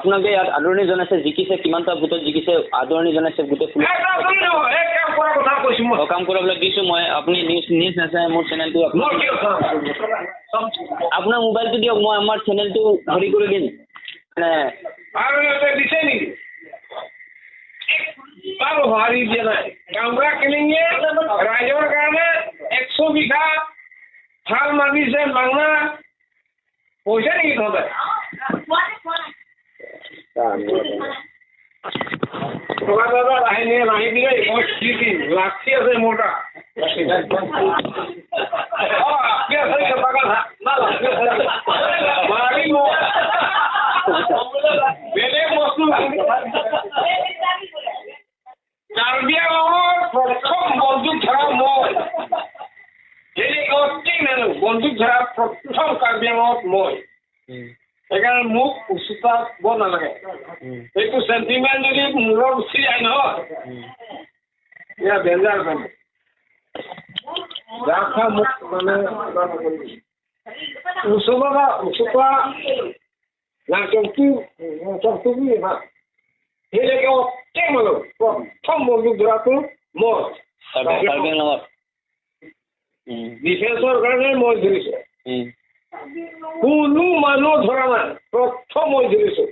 আপোনালোকে ইয়াত আদৰণি জনাইছে, জিকিছে, কিমানটা ভোটত জিকিছে, আদৰণি জনাইছে গোটেই। এই কাম কৰা কথা কৈছো মই। অ, কাম কৰাবিলাক দিছো মই। আপুনি নিউজ নিউজ নাচায় মোৰ চেনেলটো। মই কিয় চাম? আপোনাৰ মোবাইলটো দিয়ক, মই আমাৰ চেনেলটো হেৰি কৰি দিম মানে। আৰু সিহঁতে দিছে নেকি? বাৰু, সঁহাৰি দিয়া নাই। গাঁওবুঢ়া কেলেঙীয়ে ৰাইজৰ কাৰণে 100 বিঘা ভাল মাগিছে মাংনা কৈছে নেকি তহঁতে? টকা দাদা লাহে নিয়ে নাহি দিলে মই কি দিম? লাঠি আছে মোৰ তাত। অ, লাঠি আছে, টকা না, লাঠি আছে, মাৰিম মই। বেলেগ বস্তু। কাৰ্বি আংলঙৰ প্ৰথম বন্দুক ধৰা মই। গোটেই মানুহ বন্দুক ধৰা প্ৰথম কাৰ্বি আংলঙত মই। সেইকাৰণে মোক উচতাব নালাগে। এইটো চেণ্টিমেণ্ট যদি মূৰত উঠি যায় নহয়, এয়া ডেঞ্জাৰ কাম। যা মোক মানে নকৰিবি। উচতা উচতা না চকু চকু কি না সেইলৈকে অতি মানুহ প্ৰথম বন্দুক ধৰাটো মই। কাৰ্বি আংলঙত। ডিফেন্সৰ কাৰণে মই ধৰিছো। কোনো মানুহ ধৰা নাই, প্ৰথম মই ধৰিছো।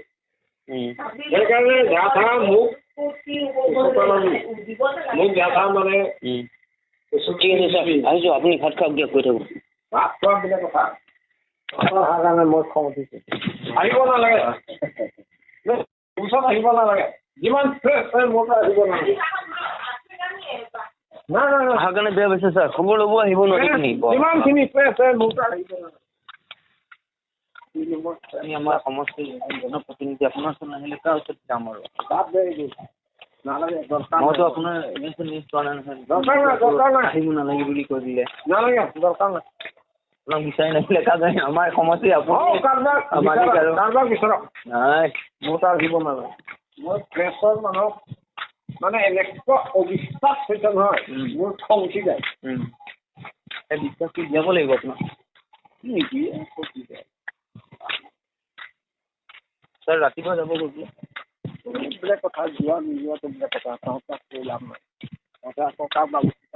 সেইকাৰণে যা মোক মোক যা মানে। ঠিক আছে ছাৰ, আহিছোঁ। আপুনি ভাত খাওক দিয়ক, কৈ থাকোঁ। ভাত খোৱা বেলেগ কথা। অহাৰ কাৰণে মোৰ খং উঠিছে। আহিব নালাগে, ওচৰত আহিব নালাগে। যিমান ফ্ৰেছ হয়, মোৰ পৰা আহিব নালাগে। না না না। অহাৰ কাৰণে বেয়া পাইছে ছাৰ, খবৰ ল'ব আহিব নোৱাৰি। যিমানখিনি ফ্ৰেছ হয়, মোৰ পৰা আহিব নালাগে। আমি আমাৰ সমষ্টিৰ জনপ্ৰতিনিধি, আপোনাৰ ওচৰত নাহিলে কাৰ ওচৰত যাম আৰু? বাদ দে নালাগে, দৰকাৰ। মইতো আপোনাৰ এনেই নিউজ পোৱা নাই নহয়। দৰকাৰ নাই, দৰকাৰ নাই। আহিব নালাগে বুলি কৈ দিলে। নালাগে, দৰকাৰ নাই। আপোনাক বিচাৰি নাহিলে কাক আহিম? আমাৰ সমষ্টি আপুনি কাৰোবাক মালিক আৰু। কাৰোবাক বিচাৰক। নাই। মোৰ তাত আহিব নালাগে। মই প্ৰেছৰ মানুহক মানে এনেকুৱা অবিশ্বাস হৈছে নহয়, মোৰ খং উঠি যায়। এই বিশ্বাসটো দিয়াব লাগিব আপোনাক। নিদিয়ে, ক'ত দিব? ছাৰ, ৰাতিপুৱা যাব গৈ পেলাই। বেলেগ কথা, যোৱা নোযোৱাটো বেলেগ কথা। তহঁতক কৈ লাভ নাই। তহঁতে আকৌ কাৰোবাক